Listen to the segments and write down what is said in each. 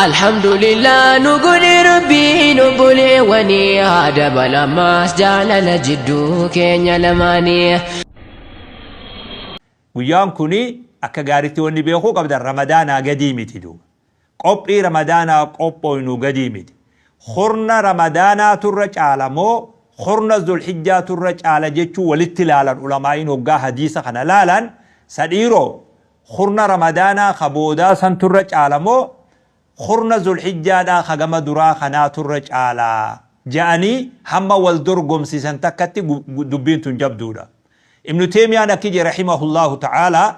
Alhamdulillah nu godhe Rabbiin obboleewwanii haa dabalamaas jaalala jidduu keenya lamaanii. Guyyaan kuni akka gaaritti wanni beekuu qabdan Ramadaanaa gadii miti duuba. Qophii Ramadaanaa qophooynu gadii miti. Kurna Ramadaanaatu irra caala moo kurna Zulhijjaatu irra caala jechuu walitti laalan ulamaa'iin hoggaa hadiisa kana laalan sa dhiiroo kurna Ramadaanaa ka boodaa santu irra caala moo kurna Zulhijjaadhaa ka gama duraa kanaatu irra caala ja'anii hamma wal dorgomsiisan takkatti dubbiin tun jabduudha. Ibnu Teeymiyaan akki je'e rahimahullaahu ta'aalaa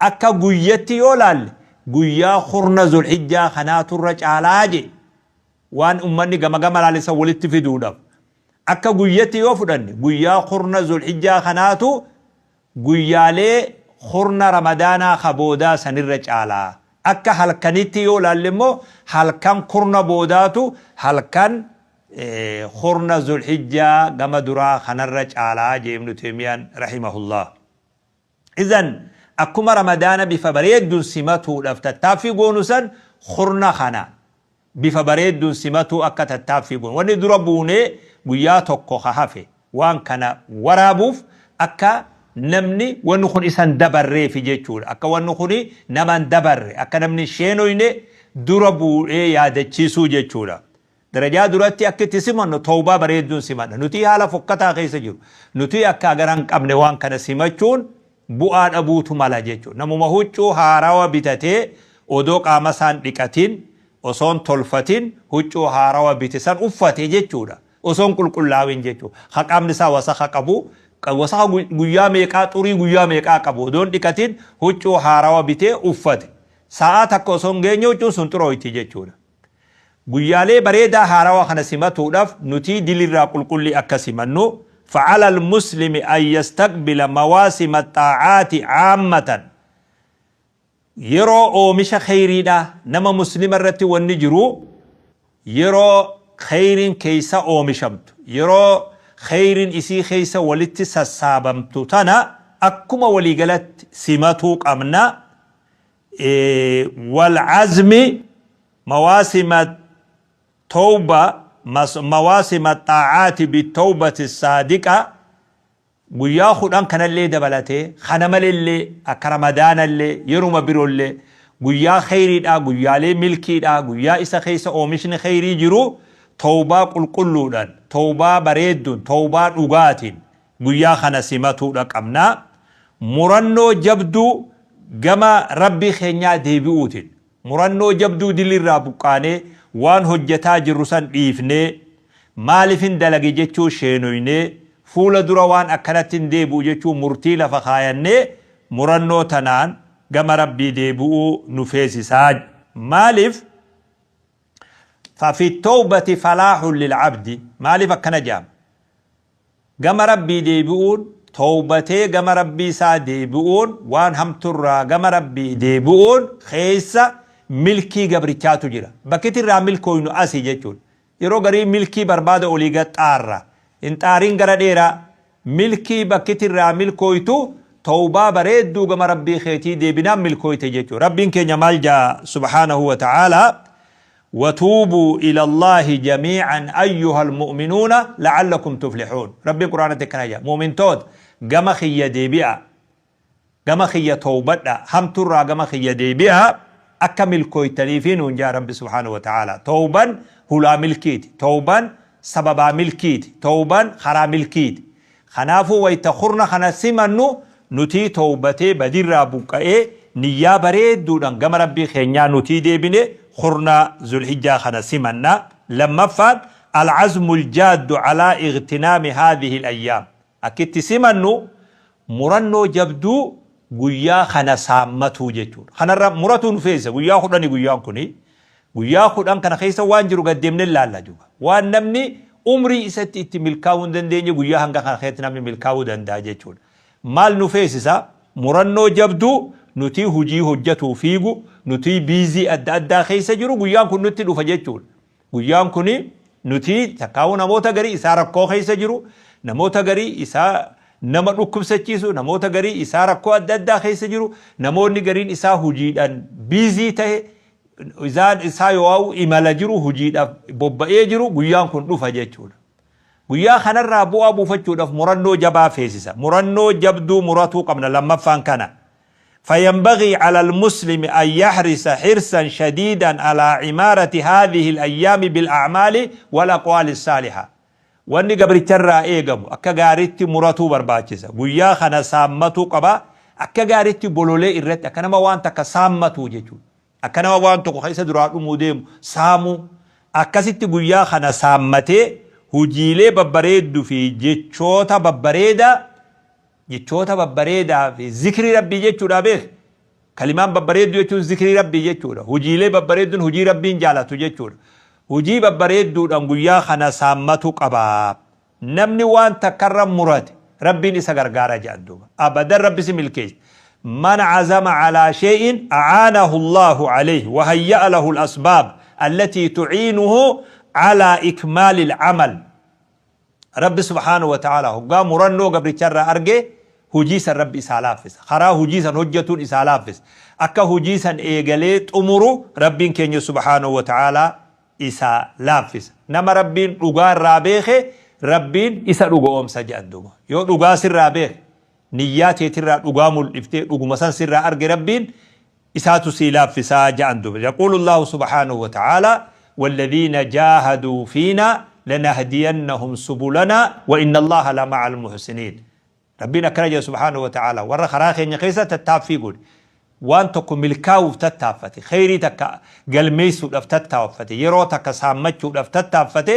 Akka guyyatti yoo laalle guyyaa kurna Zulhijjaa kanaatu irra caalaa jedhe. Waan ummanni gama gama laale san walitti fiduudhaaf. Akka guyyatti yoo fudhanne guyyaa kurna Zulhijjaa kanaatu guyyaalee kurna Ramadaanaa ka boodaa sanirra caala. Akka halkanitti yoo laalle immoo halkan kurna boodaatu halkan kurna Zulhijjaa gama duraa kanarra caalaa jedhe Ibnu Teeymiyaan rahimahullah. Izan akkuma Ramadaana bifa bareedduun simatuudhaf tattaaffii goonu san kurna kana bifa bareedduun simatuu akka tattaaffii goonu. Wanni dura buunee guyyaa tokko ka hafe waan kana waraabuuf akka namni wanni kun isa hin dabarreefi jechuudha. Akka wanni kuni nama hin dabarre, akka namni hin sheenoyne dura bu'ee yaadachiisuu jechuudha. Darajaa duratti akka itti simannu tawbaa bareedduun simadha. Nutii haala fokkataa keessa jiru. Nutii akka agara hin qabne waan kana simachuun bu'aa dhabuutu mala jechuudha. Namuma huccuu haarawa bitatee odoo qaama isaa hin dhiqatin, osoo hin tolfatin huccuu haarawa bite san uffate jechuudha. Osoo hin qulqullaawin jechuudha. Ka qaamni isaa wasakha qabu, wasakha guyyaa meeqaa xurii guyyaa meeqaa qabu odoo hin dhiqatin huccuu haarawa bitee uffate. Sa'aa takka osoo hin geenye huccuun sun xurooyti jechuudha. Guyyaalee bareedaa haarawa kana simatuudhaf nutii dilirraa qulqullii akka simannu, Fa'ala al-muslimi an yastaqbila mawaasima ax-xaa'aati 'aammatan, Yeroo oomisha kheyriidhaa nama muslima irratti wanni jiru yeroo kheyriin keeysa oomishamtu, yeroo kheyriin isii keeysa walitti sassaabamtu tana akkuma waliigalatti simatuu qabna. Wal-'azmi mawaasima tawba mawaasima xaa'aati bitawbati saadiqa guyyaa 10 kanallee dabalatee kana malellee akka ramadaanallee yeruma birollee guyyaa kheyriidhaa guyyaalee milkiidhaa guyyaa isa keessa oomishni kheyrii jiru tawbaa qulqulluudhaan tawbaa bareedduun tawbaa dhugaatiin guyyaa kana simatuudha qabna murannoo jabduu gama Rabbii keenyaa deebi'uutiin Murannoo jabduu dilirraa buqqaanee, waan hojjataa jirru san dhiifnee, maalifin dalage jechuu sheenoynee, fuula dura waan akkanatti hin deebi'u jechuu murtii lafa kaayannee murannoo tanaan gama Rabbii deebi'uu nu feesisaa. Maalif? Fafi tawbati falaahun lil abdi. Maalif akkana ja'ama? Gama Rabbii deebi'uun, tawbatee gama Rabbii isaa deebi'uun, waan hamturraa gama Rabbii deebi'uun keessa milkii gabrichaatu jira. Bakki itti irraa milkooynu asi jechuudha. Yeroo garii milkii barbaada olii gad xaarra. Hin xaarin gara dheeraa. Milkii bakki itti irraa milkooytu tawbaa bareedduu gama Rabbii keetii deebinaan milkooyte jechuudha. Rabbiin keenya maal ja'a subhaanahu wa ta'aalaa? Watuubuu ilallaahi jamii'an ayyuhal mu'minuuna la'allakum tuflihuun. Rabbiin Qur'aanatti akkana jedha. Mu'mintoota gama kiyya deebi'aa. Gama kiyya tawbadhaa. Hamturraa gama kiyya deebi'aa akka milkooytaniifi nuun jedha Rabbi subhaanahu wa ta'aalaa. Tawban hulaa milkiiti. Tawban sababaa milkiiti. Tawban karaa milkiiti. Kanaafuu wayta kurna kana simannu nutii towbatee badiirraa buqqa'ee niyyaa bareedduudhan gama Rabbii keenyaa nutii deebine kurna Zulhijjaa kana simanna. Lammaffaan Al-azmul jaaddu alaa igtinaami haadihil ayyaam. Akki itti simannu murannoo jabduu guyyaa kana saammatuu jechuudha. Kanarra muratuu nu feesisa. Guyyaa kudhani guyyaan kuni. Guyyaa 10 kana keessa waan jiru gad deemnee laalla juba. Waan namni umrii isatti itti milkaa'uu hin dandeenye guyyaa hanga kana keessatti namni milkaa'uu danda'a jechuudha. Maal nu feesisa? Murannoo jabduu nutii hujii hojjatuu fiigu, nutii biizii adda addaa keessa jiru guyyaan kun nutti dhufa jechuudha. Guyyaan kuni nutii takkaa'uu namoota garii isaa rakkoo keessa jiru, namoota garii isaa nama dhukkubsachiisu, namoota garii isaa rakkoo adda addaa keessa jiru, namoonni gariin isaa hujiidhaan biizii ta'e. Isaan isaa yoo imala jiru, hojiidhaaf bobba'ee jiru, guyyaan kun dhufa jechuudha. Guyyaa kanarraa bu'aa buufachuudhaaf murannoo jabaa feesisa. Murannoo jabduu muratuu qabna lammaffaan kana. فينبغي على المسلم أن يحرص حرصا شديدا على عمارة هذه الأيام بالأعمال والأقوال الصالحة. Wanni gabricharraa eegamu, akka gaariitti muratuu barbaachisa. Guyyaa kana saammatuu qaba. Akka gaariitti bololee irratti, akka nama waan takka saammatuu jechuudha. Akka nama waan tokko isa duraa dhumuu deemu saamuu. Akkasitti guyyaa kana saammatee hujiilee babbareedduu fi jechoota babbareedaa, jechoota babbareedaa fi zikrii Rabbii jechuudha beek. Kalimaan babbareedduu jechuun zikrii Rabbii jechuudha. Hujiilee babbareedduun hujii Rabbiin jaalatu jechuudha. Hujii babbareedduudhaan guyyaa kana saammatu qaba. Namni waan takkarra murate, Rabbiin isa gargaara jedhan duuba. Abadan Rabbi si milkeessa. من عزم على شيء أعانه الله عليه وهيأ له الأسباب التي تعينه على إكمال العمل. Rabbi سبحانه وتعالى hoggaa murannoo gabricharraa arge, hujii san Rabbi isaa laaffisa. Karaa hujii san hojjetuun isaa laaffisa. Akka hujii san eegalee xumuru Rabbiin keenya سبحانه وتعالى isaa laaffisa. Nama Rabbiin dhugaa irraa beeke, Rabbiin isa dhugoomsa jedhan duuba. Yoo dhugaa sirraa beeke, niyyaa teetirraa dhugaa mul'iftee, dhuguma san sirraa arge, Rabbiin isaatu sii laaffisaa jedhan duuba. يقول الله سبحانه وتعالى: والذين جاهدوا فينا لنهدينهم سبلنا وإن الله لمع المحسنين. Rabbiin akkana jedha سبحانه وتعالى: warra karaa keenya keessa tattaaffii godhe, waan tokko milkaa'uuf tattaaffate, kheyrii takka galmeessuudhaaf tattaaffate, yeroo takka saammachuudhaaf tattaaffate,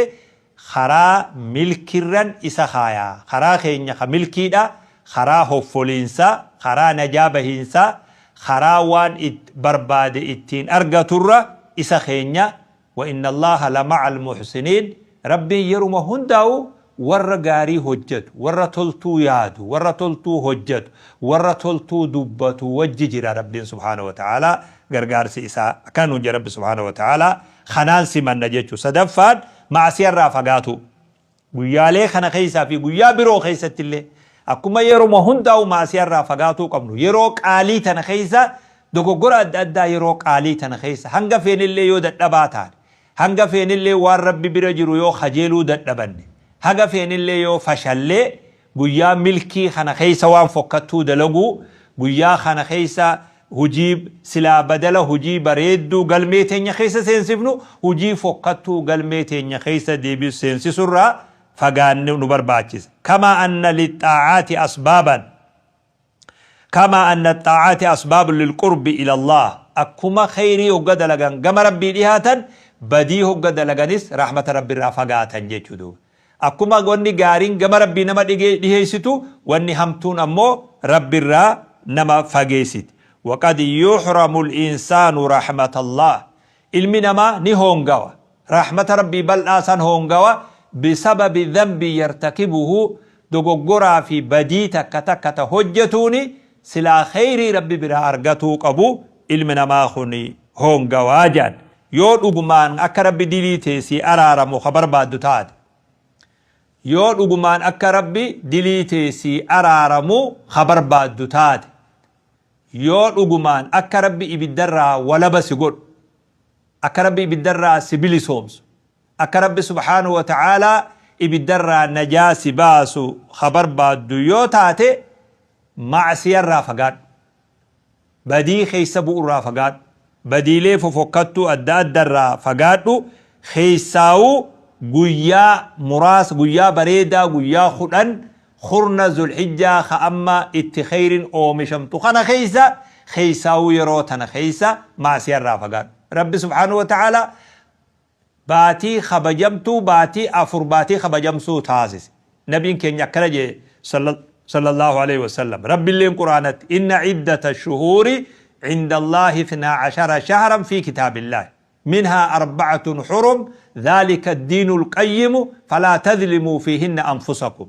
karaa milkirran isa kaayaa. Karaa keenya ka milkiidha, karaa hoffoliinsaa, karaa najaa bahiinsaa, karaa waan barbaade ittiin argaturra isa keenya. وإن الله لمع المحسنين. Rabbiin yeruma hundaa'u warra gaarii hojjetu, warra toltuu yaadu, warra toltuu hojjetu, warra toltuu dubbatu wajji jira Rabbiin سبحانه وتعالى. Gargaarsi isaa akkana nuun jedha Rabbi سبحانه وتعالى. Kanaan simanna jechuu. Sadaffaan, macsiyarraa fagaatu. Guyyaalee kana keessaa fi guyyaa biroo keessatti illee, akkuma yeruma hundaa'u macsiyarraa fagaatuu qabnu, yeroo qaalii tana keessa dogoggora adda addaa, yeroo qaalii tana keessa hanga feenillee yoo dadhabaa taane, hanga feenillee waan Rabbi bira jiru yoo kajeeluu dadhabanne, haga feenillee yoo fashallee, guyyaa milkii kana keessa waan fokkattuu dalaguu, guyyaa kana keessa hujii silaa badala hujii bareedduu galmee teenya keessa seensifnu, hujii fokkattuu galmee teenya keessa deebisu seensisurraa fagaanne nu barbaachisa. كما أن للطاعات أسبابا، كما أن الطاعات أسباب للقرب إلى الله. Akkuma khayrii hogga dalagan gama Rabbii dhihaatan, badii hogga dalaganis rahmata Rabbi irraa fagaatan jechuudha. Akkuma wanni gaariin gama Rabbii nama dhiheessitu, wanni hamtuun ammoo Rabbi irraa nama fageessiti. وقد يحرم الإنسان رحمة الله. Ilmi namaa ni hongawa. Rahmata Rabbii bal'aa san hongawa. بسبب ذنب يرتكبه. Dogoggoraa fi badii takka takka ta hojjetuuni silaa khayrii Rabbi biraa argatuu qabu ilmi namaa kun hongawaa jedhan. Yoo dhugumaan akka Rabbi dilii teessii araaramu ka barbaaddu taate, yoo dhugumaan akka Rabbi dilii teessii araaramu ka barbaaddu taate, yoo dhugumaan akka Rabbi ibiddarraa walaba si godhu, akka Rabbi ibiddarraa si bilisoomsu, akka Rabbi سبحانه وتعالى ibiddarraa najaa si baasu ka barbaaddu yoo taate, macsiyarraa fagaadhu. Badii keessa bu'urraa fagaadhu. Badiilee fofokkattuu adda addarraa fagaadhu. Keessaa'uu guyyaa muraasa, guyyaa bareedaa, guyyaa 10 kurna Zulhijjaa ka amma itti kheyrin oomishamtu kana keessa, keessaa'uu yeroo tana keessa macsiyarraa fagaadhu. Rabbi سبحانه وتعالى baatii kabajamtuu, baatii 4 baatii kabajamsuu taasise. Nabiin keenya akkana jee صلى الله عليه وسلم. Rabbiilleen Quraanatti: إن عدة الشهور عند الله 12 شهرا في كتاب الله منها أربعة حرم ذلك الدين القيم فلا تظلموا فيهن أنفسكم.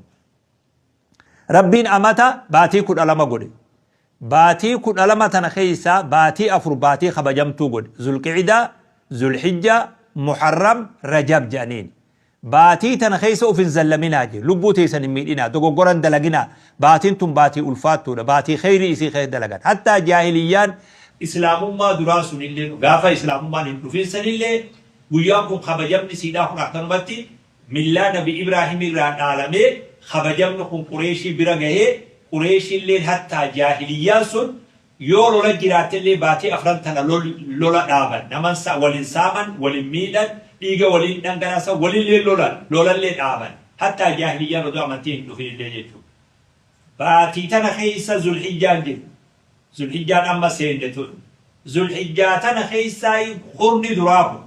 Rabbiin amata baatii 12 godhe. Baatii 12 tana keessa baatii 4 baatii kabajamtuu godhe. Zulqicdaa, Zulhijjaa, Muharram, Rajab jedhaniin. Baatii tana keessa uf hin zallaminaa je, lubbuu teessan hin miidhinaa, dogoggoran dalaginaa. Baatiin tun baatii ulfaattuudha, baatii kheyrii isii keessa dalagan. Hattaa jaahiliyyaan Islaamummaa duraa sunillee, gaafa Islaamummaan hin dhufin sanillee, guyyaan kun kabajamni siidhaa kun akkanumatti millaa Nabi Ibraahim irraa dhaalamee kabajamni kun Qureeshii bira gahee, Qureeshiilleen hattaa jaahiliyyaan sun yoo lola jiraattellee baatii afran tana lola dhaaban, naman walin saaman, walin miidhan, dhiiga waliin dhangalaasan, walillee lolan, lolallee dhaaban, hattaa jaahiliyyaan odoo amantiin hin dhufinillee jechuudha. Baatii tana keessa Zulhijjaan jirti. Zulhijjaan amma seenne tun. Zulhijjaa tana keessaayi kurni duraa kun.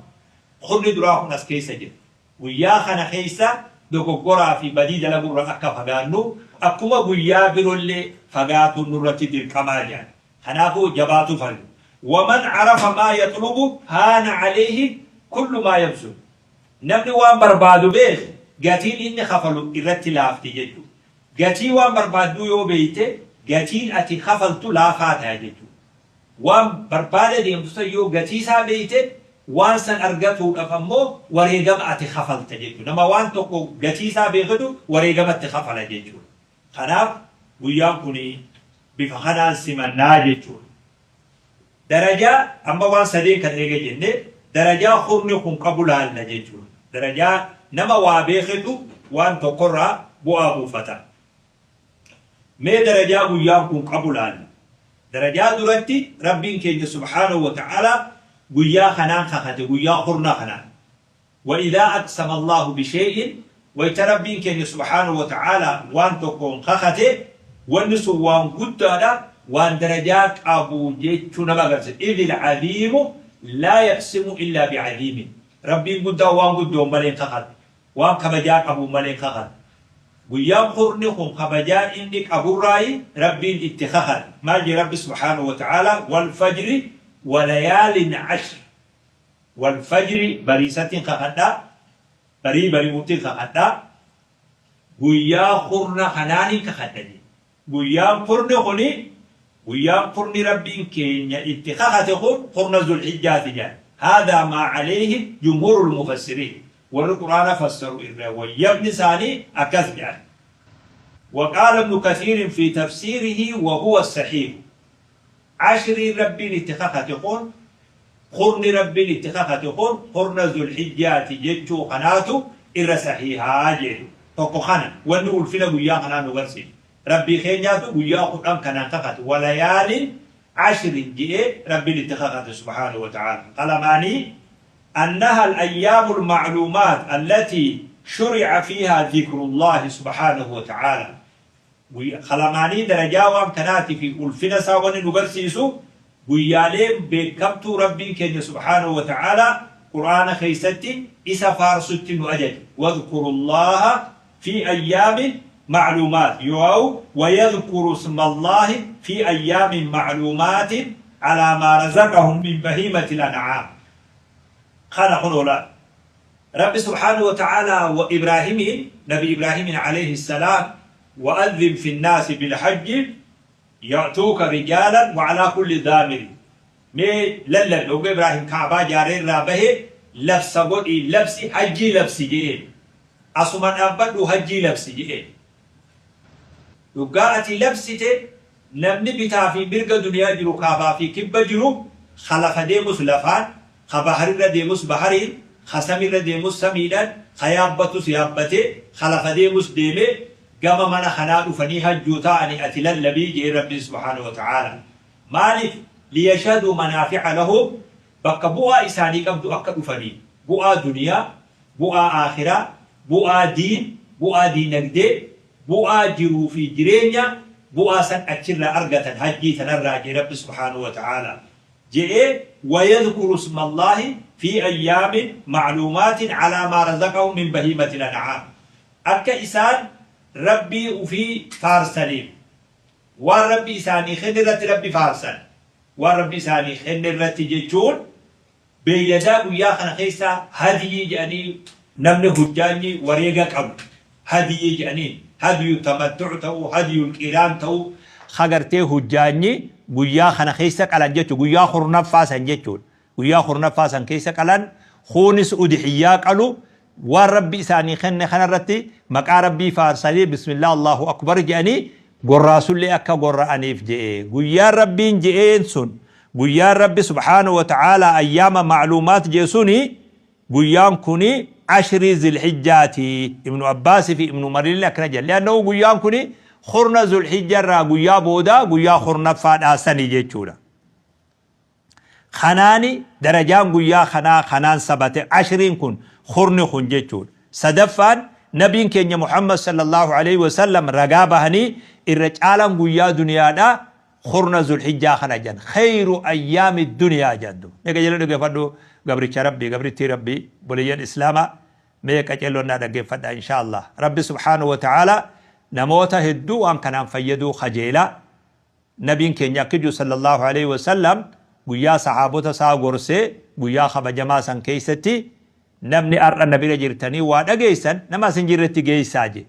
Kurni duraa kun as keessa jira. Guyyaa kana keessa dogoggoraa fi badii dalagurra akka fagaannu, akkuma guyyaa birollee fagaatuun nurratti dirqamaa jedhan. Kanaafuu jabaatuu fallu. Waman arafa maa yaxlubu haana aleeyhi kullu maa yabzul. Namni waan barbaadu beeke gatiin inni kafalu irratti laafti jechuudha. Gatii waan barbaadduu yoo beeyte gatiin ati kafaltu laafaa taya jechuudha. Waan barbaada deemtu san yoo gatii isaa beeyte, waan san argatuudhaf ammoo wareegama ati kafalta jechuudha. Nama waan tokko gatii isaa beeketu wareegama itti kafala jechuudha. Kanaaf guyyaan kuni bifa kanaan simannaa jechuudha. Darajaa amma waan sadeen kana eega jenne, darajaa kurni kun qabu laalla jechuudha. Darajaa nama waa beeketu waan tokkorraa bu'aa buufata. Mee darajaa guyyaan kun qabu laalla. Darajaa duratti Rabbiin keenya subhaanahu wa ta'aalaa guyyaa kanaan kakate, guyyaa kurna kanaan. Wa idhaa aqsama Allaahu bi shay'in, wayta Rabbiin keenya subhaanahu wa ta'aalaa waan tokkoon kakate, wanni sun waan guddaadha, waan darajaa qabu jechuu nama agarsiisa. Idhil aziimu laa yaqsimu illaa bi aziimin. Rabbiin guddaan waan guddoon malee hin kakatu. Waan kabajaa qabuun malee hin kakatu. Guyyaan kurni kun kabajaa inni qaburraayi Rabbiin itti kakate. Maal jedhe Rabbi subhaanahu wa ta'aalaa? Wal fajri wa layaalin ashr. Wal fajri, bariisattin kakadha, barii bari'uuttin kakadha, guyyaa kurna kanaanin kakadha jedhe. Guyyaan kurni kuni, guyyaan kurni Rabbiin keenya itti kakate kun kurna Zulhijjaati jedhan. Haadhaa maa aleeyhi jumhuurul mufassiriin. Warri Qur'aana fassaru irra wayyabni isaanii akkas jedhan. Wa qaala ibnu Kathiirin fi tafsiirihi wa huwa sahiihu. Ashriin Rabbiin itti kakate kun, kurni Rabbiin itti kakate kun kurna Zulhijjaati jechuu kanaatu irra sahiiha jedhu. Tokko kana, wanni ulfina guyyaa kanaa nu garsiisu. Rabbii keenyaatu guyyaa 10 kanaan kakate. Walayaalin ashrin je'ee Rabbiin itti kakate subhaanahu wa ta'aala. Qalamaanii annaha al-ayyaamu al-ma'luumaat allatii shuri'a fiihaa dhikrullaahi subhaanahu wa ta'aala. Kalamaanii darajaa waan kanaati fi ulfina isaa wanni nu garsiisu, guyyaaleen beekkamtuu Rabbiin keenya subhaanahu wa ta'aalaa Qur'aana keessatti isa faarsutti nu ajaje. Wadhkurullaaha fii ayyaamin ma'luumaat yoow wayadhkuru ismallaahi fii ayyaamin ma'luumaatin alaa maa razaqahum min bahiimatil an'aam. Kana kunoo laal. Rabbi subhaanahu wa ta'aalaa wa Ibraahimiin, Nabi Ibraahimiin alayhi salaam, Wa'adhin fi nnaasi bil hajji ya'tuuka rijaalan wa alaa kulli daamirin. Mee lallabi, hogga Ibraahim Ka'baa jaaree irraa bahe, labsa godhii labsi, hajjii labsi je'een. Asuma dhaabbadhuu hajjii labsi je'een. Hoggaa ati labsite, namni bitaa fi mirga duniyaa jiru, kaabaa fi kibba jiru, ka lafa deemus lafaan, ka baharirra deemus bahariin, ka samirra deemus samiidhaan, ka yaabbatus yaabbatee, ka lafa deemus deemee gama mana kanaa dhufanii hajjuu ta'anii ati lallabi je'een Rabbiin subhaanahu wa ta'aalaa. Maaliif? Liyashhaduu manaafi'a lahum, bakka bu'aa isaanii qabdu akka dhufaniif. Bu'aa duniyaa, bu'aa aakhiraa, bu'aa diin, bu'aa diinagdee, bu'aa jiruu fi jireenya, bu'aa san achirraa argatan hajjii tanarraa je'e Rabbi subhaanahu wa ta'aalaa. Je'ee, wayadhkuru ismallaahi fii ayyaamin ma'luumaatin alaa maa razaqahum min bahiimatil an'aam, akka isaan Rabbii ufii faarsaniif, waan Rabbi isaanii kenne irratti Rabbi faarsan. Waan Rabbi isaanii kenne irratti jechuun beeyladaa guyyaa kana keessa hadyii je'anii namni hujjaanyi wareega qabu hadyii je'aniin, hadyu tamattuc ta'uu, hadyul qiraan ta'uu, ka gartee hujjaanyi guyyaa kana keessa qalan jechu, guyyaa kurnaffaa san jechuudha. Guyyaa kurnaffaa san keessa qalan, kuunis udhiyyaa qalu, waan Rabbi isaanii kenne kana irratti maqaa Rabbii faarsanii bismillah Allahu akbar je'anii gorraasullee akka gorra'aniif je'e. Guyyaan Rabbiin je'een sun. Guyyaan Rabbi subhaanahu wa ta'aalaa ayyaama ma'luumaat jee suni guyyaan kuni ashrii zilhijjaati. Ibnu Abbaas fi Ibnu Umarillee akkana jedhan. Li'annahu guyyaan kuni kurna zulhijja irraa guyyaa boodaa guyyaa kurnaffaadhaa sani jechuudha. Kanaani darajaan guyyaa kanaa kanaan sabate ashriin kun kurni kun jechuudha. Sadaffaan Nabiin keenya Muhammad sallallahu alaihi wasallam ragaa bahanii irra caalaan guyyaa duniyaadhaa kurna zulhijjaa kana jedhan. Khayru ayyaami duniyaa jedhan duuba. Mee qajeeloo dhaggeeffadhu gabricha Rabbii gabrittii Rabbii obboleeyyan Islaamaa mee qaceelloon naa dhaggeeffadha inshaa Allah. Rabbi subhaanahu wa ta'ala namoota hedduu waan kanaan fayyaduu kajeela. Nabiin keenya akki jiru sallallahu alaihi wasallam guyyaa sahaabota isaa gorsee guyyaa kabajamaa san keessatti namni har'a na bira jirtanii waa dhageessan nama as hin jirretti geessaa je.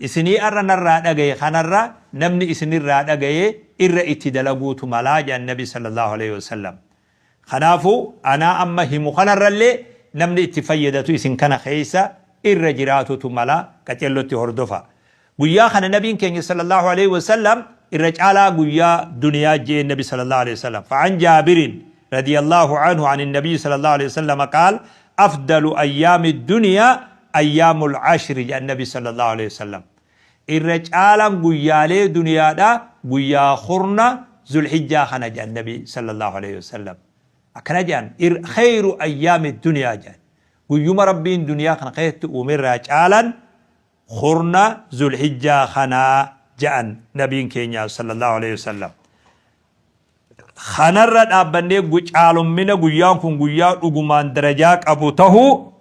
Isinii har'a narraa dhagaye kanarra namni isinirraa dhagaye irra itti dalaguutu malaa jedhan nabi sallallahu alaihi wasallam. Kanaafuu anaa amma himu kanarrallee namni itti fayyadatu isin kana keessa irra jiraatutu mala qacellotti hordofa. Guyyaa kana nabiin keenya sallallahu alaihi wasallam irra caalaa guyyaa duniyaa je'een nabi sallallahu alaihi wasallam. Fa'an Jaabirin radiyallahu anhu an nabii sallallahu alaihi wasallam qaal afdalu ayyaami duniyaa ayyaamul ashri jedhan nabi sallallahu alaihi wasallam. Irra caalaan guyyaalee duniyaadha guyyaa kurna zulhijjaa kana jedhan nabi sallallahu alaihi wasallam. Akkana jedhan khayru ayyaami duniyaa jedhan. Guyyuma Rabbiin duniyaa kana keessatti uume irraa caalan kurna zulhijjaa kanaa jedhan nabiin keenya sallallahu alaihi wasallam. Kanarra dhaabbannee caalommina guyyaan kun guyyaa dhugumaan darajaa qabu tahuu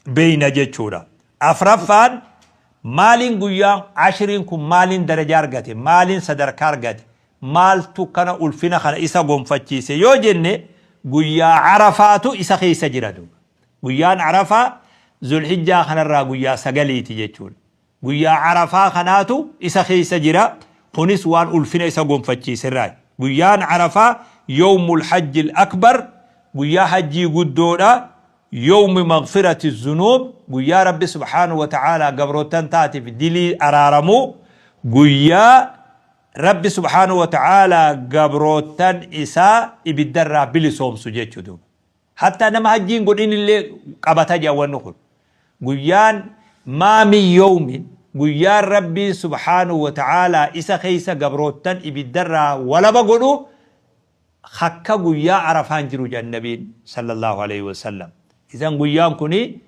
beeyna jechuudha. Afraffaan maaliin guyyaan ashriin kun maaliin darajaa argate maaliin sadarkaa argate maaltu kana ulfina kana isa gonfachiise yoo jenne guyyaa Arafaatu isa keessa jira duuba. Guyyaan Arafaa Zulhijjaa kanarraa guyyaa sagaliiti jechuudha. Guyyaa Arafaa kanaatu isa keessa jira. Kunis waan ulfina isa gonfachiiserraa. Guyyaan Arafaa yawmul hajjil akbar guyyaa hajjii guddoodha. Yawmi maghfirati zunuub guyyaa Rabbi subhaanahu wa ta'aalaa gabroottan taatiif dilii araaramuu guyyaa Rabbi subhaanahu wa ta'aalaa gabroottan isaa ibiddarraa bilisoomsu jechuudha. Hattaa nama hajjii hin godhin illee qabata jedha wanni kun. Guyyaan maa min yawmin guyyaan Rabbiin subhaanahu wa ta'aalaa isa keessa gabroottan ibiddarraa walaba godhu akka guyyaa Arafaan jiru jedhan Nabiin sallallahu alaihi wasallam. Isan guyyaan kuni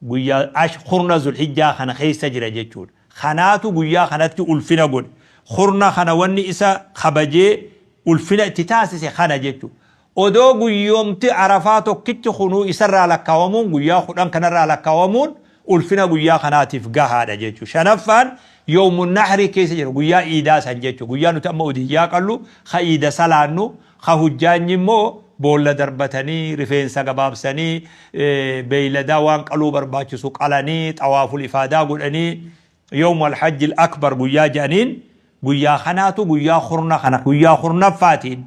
guyyaa ash kurna zulhijjaa kana keessa jira jechuudha. Kanaatu guyyaa kanatti ulfina godhe. Kurna kana wanni isa kabajee ulfina itti taasise kana jechuudha. Odoo guyyoomti Arafaa tokkichi kunuu isarraa lakkaawamuun guyyaa 10 kanarraa lakkaawamuun ulfina guyyaa kanaatiif gahaadha jechuudha. Shanaffaan yawmun nahrii keessa jira guyyaa iidaa san jechuudha. Guyyaa nuti amma udhiyyaa qallu ka iida salaannu ka hujjaanyi immoo boolla darbatanii rifeensa gabaabsanii beeyladaa waan qaluu barbaachisu qalanii xawaaful ifaadaa godhanii yawm alhajjil akbar guyyaa jedhaniin guyyaa kanaatu guyyaa kurna kana guyyaa kurnaffaatiin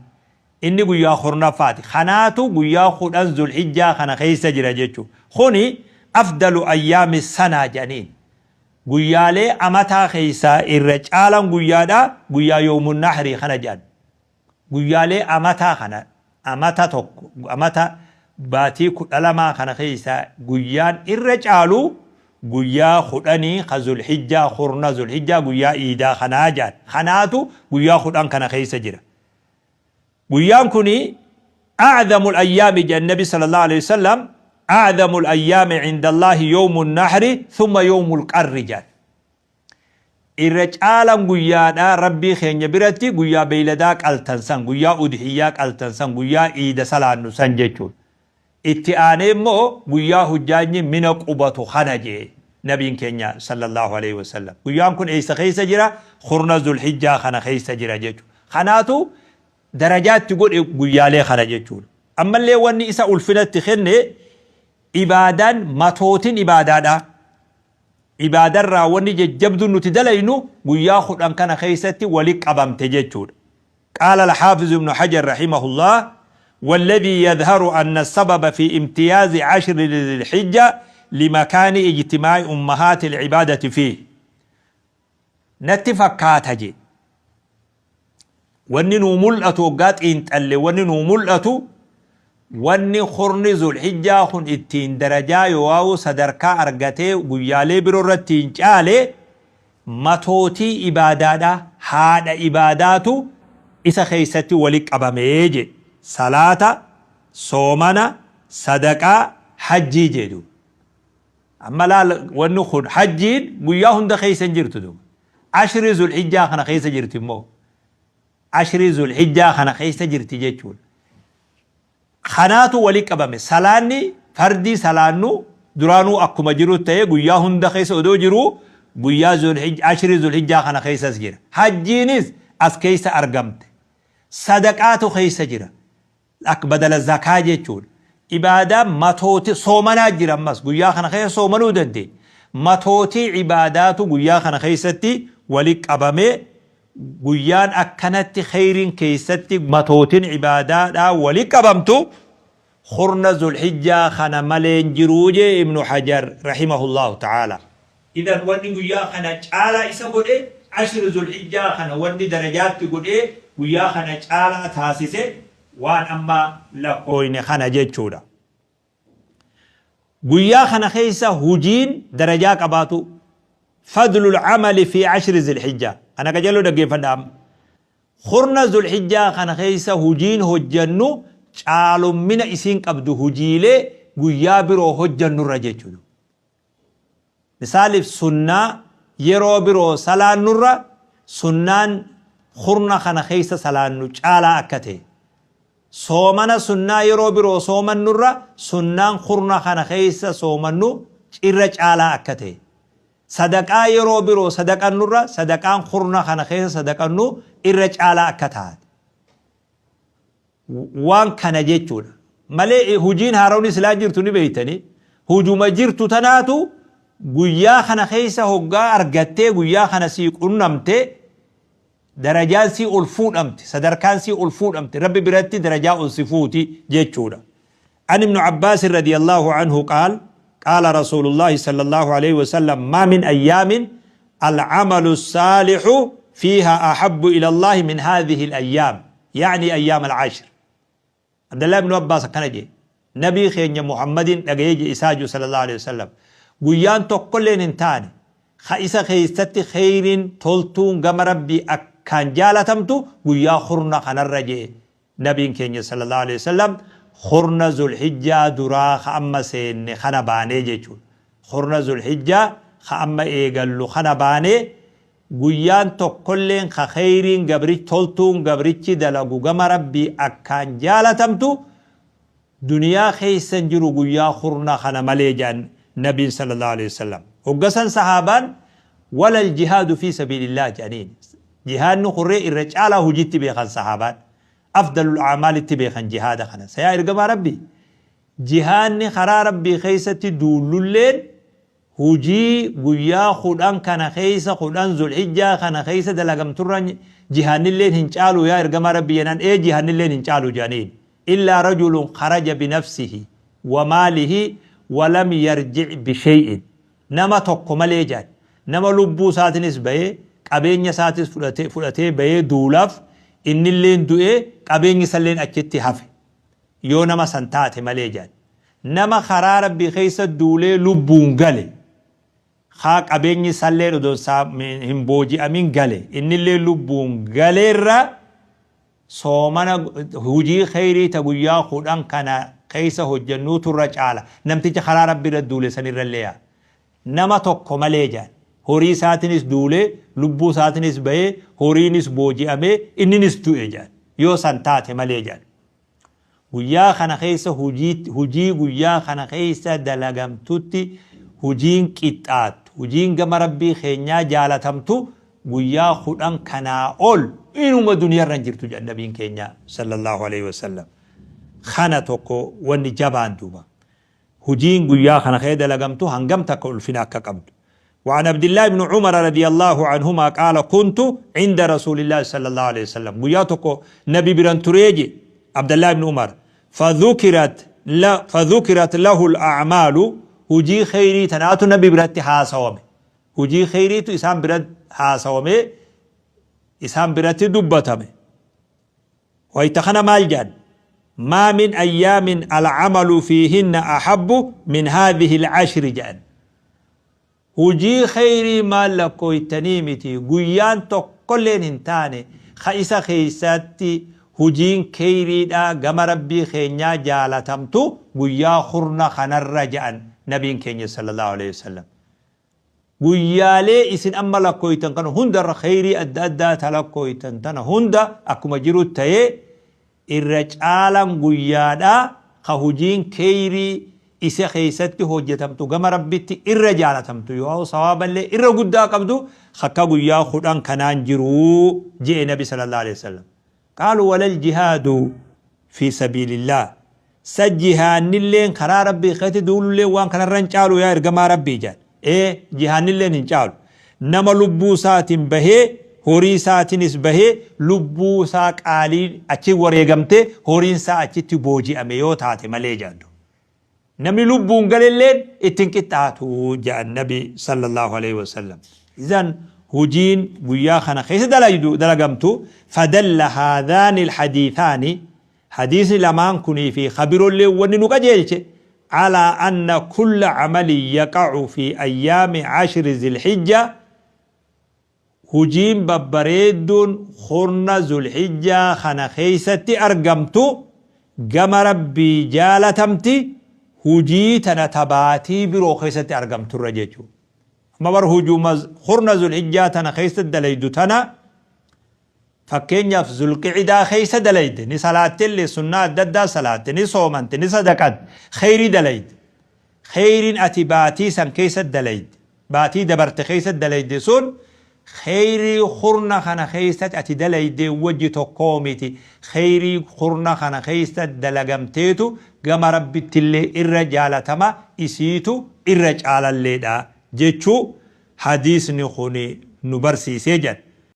Inni guyyaa kurnaffaati. Kanaatu guyyaa 10 Zulhijjaa kana keessa jira jechuudha. Kuni afdalu ayyaami sanaa jedhaniin. Guyyaalee amataa keessaa irra caalaan guyyaadha guyyaa yawmun nahrii kana jedhan. Guyyaalee amataa kana amata tokko amata baatii 12 kana keessaa guyyaan irra caalu guyyaa kudhanii ka Zulhijjaa kurna Zulhijjaa guyyaa iidaa kanaa jedhan. Kanaatu guyyaa 10 kana keessa jira. Guyyaan kuni a'zamul ayyaami jedhan Nabi sallallahu alaihi wasallam a'zamul ayyaami inda Allahi yawmun nahri thumma yawmul qarri jedhan. Irra caalan guyyaadha Rabbii keenya biratti guyyaa beeyladaa qaltan san guyyaa udhiyyaa qaltan san guyyaa iida salaannu san jechuudha. Itti aanee immoo guyyaa hujjaajni Mina qubatu kana je'e Nabiin keenya sallallaahu aleyhi wa sallam. Guyyaan kun eessa keessa jira? Kurna Zulhijjaa kana keessa jira jechuudha. Kanaatu darajaa itti godhe guyyaalee kana jechuudha. Ammallee wanni isa ulfina itti kenne ibaadaan matootin ibaadaadha. Ibaadarraa wanni jajjabduun nuti dalaynu guyyaa 10 kana keessatti wali qabamte jechuudha. قال الحافظ ابن حجر رحمه الله والذي يظهر أن السبب في امتياز عشر ذي الحجة لمكان اجتماع أمهات العبادة فيه. Natti fakkaata je. Wanni nuu mul'atu hoggaa xiinxalle wanni nuu mul'atu wanni kurni Zulhijjaa kun ittiin darajaa yoowaa'u sadarkaa argatee guyyaalee biroo irratti hin caale matootii ibaadaadha, haadha ibaadaatu isa keessatti wali qabamee jedhe. Salaata, soomana, sadaqaa, hajjii jedhu. Amma laal, wanni kun hajjiin guyyaa hunda keessa hin jirtu duuba. Ashri Zulhijjaa kana keessa jirti immoo. Ashri Zulhijjaa kana keessa jirti jechuudha. Kanaatu wali qabame. Salaanni fardii salaannu duraanuu akkuma jiru ta'ee guyyaa hunda keessa odoo jiruu guyyaa Ashri Zulhijjaa kana keessas jira. Hajjiinis as keessa argamte. Sadaqaatu keessa jira. Akka badala zakaa jechuudha. Ibaadaa matooti soomanaa jira ammas guyyaa kana keessa soomanuu dandeenya. Matootii ibaadaatu guyyaa kana keessatti wali qabamee guyyaan akkanatti kheyriin keessatti matootin ibaadaadhaa wali qabamtu kurna Zulhijjaa kana malee hin jiruu jee Ibnu Hajar rahimahullahu ta'ala. Idan wanni guyyaa kana caalaa isa godhe, ashri Zulhijjaa kana wanni darajaatti godhee guyyaa kana caalaa taasise waan amma lakkooyne kana jechuudha. Guyyaa kana keessa hujiin darajaa qabaatu, fadlul amali fi ashri Zilhijjaa. Kana qajeeloo dhaggeeffadha amma. Kurna Zulhijjaa kana keessa hujiin hojjannu caalommina isiin qabdu hujiilee guyyaa biroo hojjannurra jechuudha. Misaaliif sunnaa yeroo biroo salaannurra sunnaan kurna kana keessa salaannu caalaa akka ta'e. Soomana sunnaa yeroo biroo soomannurra sunnaan kurna kana keessa soomannu irra caalaa akka ta'e. Sadaqaa yeroo biroo sadaqannurra sadaqaan kurna kana keessa sadaqannu irra caalaa akka taate. Waan kana jechuudha. Malee hujiin haarawni silaa jirtu ni beeytanii. Hujuma jirtu tanaatu guyyaa kana keessa hoggaa argattee guyyaa kana sii qunnamte darajaan sii ol fuudhamti, sadarkaan sii ol fuudhamti, Rabbi biratti darajaa ol si fuuti jechuudha. An Ibnu Abbaas radiyallahu anhu qaal qaala Rasuulullaahi sallallahu alayhi wa sallam ma min ayyaamin al-amalu saalihu fiiha ahabbu ila Allaahi min haadhihi al-ayyaam, ya'ni ayyaam al-ashr. Abdallah ibnu Abbaas akkana jee, Nabii keenya Muhammadiin dhagayee jee isaa jiru sallallahu alayhi wa sallam, guyyaan tokkolleen hin taane ka isa keessatti kheyriin toltuun gama Rabbii akkaan jaalatamtu guyyaa kurna kanarra jee Nabiin keenya sallallahu aleyhi wasallam. Kurna Zulhijjaa duraa ka amma seenne kana baanee jechuudha. Kurna Zulhijjaa ka amma eegallu kana baanee guyyaan tokkolleen ka kheyriin gabrich toltuun gabrichi dalagu gama Rabbii akkaan jaalatamtu duniyaa keessa hin jiru guyyaa kurna kana malee jedhan Nabiin sallallahu aleyhi wasallam. Hogga san sahaabaan walal jihaadu fi sabiilillah jedhaniin. Jihaadni kurree irra caalaa hujiitti beekan sahaabaan. Afdalul a'maalitti beekan jihaada kana. Sa yaa ergamaa Rabbii, jihaadni karaa Rabbii keessatti duullulleen hujii guyyaa 10 kana keessa, 10 Zulhijjaa kana keessa dalagamturra jihaadnilleen hin caalu yaa ergamaa Rabbii jennaan, ee jihaadnilleen hin caalu jedhaniin. Illaa rajulun kharaja binafsihi wa maalihi wa lam yarji' bishay'in. Nama tokko malee jedhan. Nama lubbuu isaatinis bahee, qabeenya isaatis fudhatee bahee duulaaf, innilleen du'ee qabeenyi isalleen achitti hafe. Yoo nama san taate malee jedhan. Nama karaa Rabbii keessa duulee lubbuun gale, kaa qabeenyi isalleen odoo hin booji'amin gale, innillee lubbuun galeerra soomana hujii kheyrii ta guyyaa 10 kana keessa hojjannuutu irra caala. Namticha karaa Rabbii irra duule sanirrallee yaa. Nama tokko malee jedhan. Horii isaatinis duulee, lubbuu isaatinis bahee, horiinis booji'amee, inninis du'e jedhan. Yoo san taate malee jedhan. Guyyaa kana keessa hujii guyyaa kana keessa dalagamtutti hujiin qixxaattu, hujiin gama Rabbii keenyaa jaalatamtu guyyaa 10 kanaa ol inuma duniyarra hin jirtu jedhan Nabiin keenya sallallahu alaihi wasallam. Kana tokko wanni jabaan duuba. Hujiin guyyaa kana keessa dalagamtu hangam takka ulfina akka qabdu. وعن عبد الله بن عمر رضي الله عنهما قال كنت عند رسول الله صلى الله عليه وسلم، guyyaa tokko nabi biran turee je عبد الله بن عمر، فذكرت له الأعمال، hujii kheyrii tanaatu nabi biratti haasawame, hujii kheyriitu isaan biratti haasawame, isaan biratti dubbatame. Wayta kana maal jedhan? Maa min ayyaamin alcamalu fiihinna ahabbu min haadhihi alcashri jedhan. Hujii kheyrii maal lakkooytanii miti guyyaan tokkolleen hin taane ka isa keeysatti hujiin kheyriidhaa gama Rabbii keenyaa jaalatamtu guyyaa kurna kanarra ja'an Nabiin keenya sallallaahu aleyhi wasallam. Guyyaalee isin amma lakkooytan kana hundarra kheyrii adda addaa ta lakkooytan tana hunda akkuma jiru tayee Irra caalaan guyyaadhaa ka hujiin kheeyrii isa keeysatti hojjatamtu gama Rabbitti irra jaalatamtu yoo sawaaballee irra guddaa qabdu akka guyyaa 10 kanaan jiru je'e Nabi sallallahu aleyhi wasallam. Qaaluu walal jihaadu fi sabiilillaah sa jihaannilleen karaa Rabbii keetti duululleen waan kanarra hin caalu yaa ergamaa Rabbii jedhan. Ee jihaannilleen hin caalu. Nama lubbuu isaatiin bahee horii isaatiinis bahee lubbuu isaa qaalii achi wareegamtee horiin isaa achitti booji'ame yoo taate malee jedhan. Namni lubbuun galelleen itti hin qixxaatu jedhan Nabi sallallahu alaihi wasallam. Izan hujiin guyyaa kana keessa dalaydu dalagamtu fadalla haadhaani alhadiithaani Hadiisni lamaan kunii fi ka birolleen wanni nu qajeelche, calaa anna kulla camalin yaqa'u fi ayyaami cashri zilhijja, hujiin babbareedduun kurna zulhijjaa kana keeysatti argamtu gama Rabbii jaalatamti hujii tana ta baatii biroo keessatti argamturra jechu. Amma bar hujuma kurna zulhijjaa tana keessatti dalaydu tana Fakkeenyaaf Zulqi'idaa keessa dalayde, ni salaattellee, sunnaa adda addaa salaatte, ni soomante, ni sadaqatte, kheyrii dalayde. Kheyriin ati baatii san keessa dalayde, baatii dabarte keessa dalayde sun kheyrii kurna kana keessatti ati dalaydee wajji tokkoo miti. Kheyrii kurna kana keessa dalagamteetu gama Rabbittillee irra jaalatama, isiitu irra caalalleedha jechuu hadiisni kuni nu barsiisee jedha.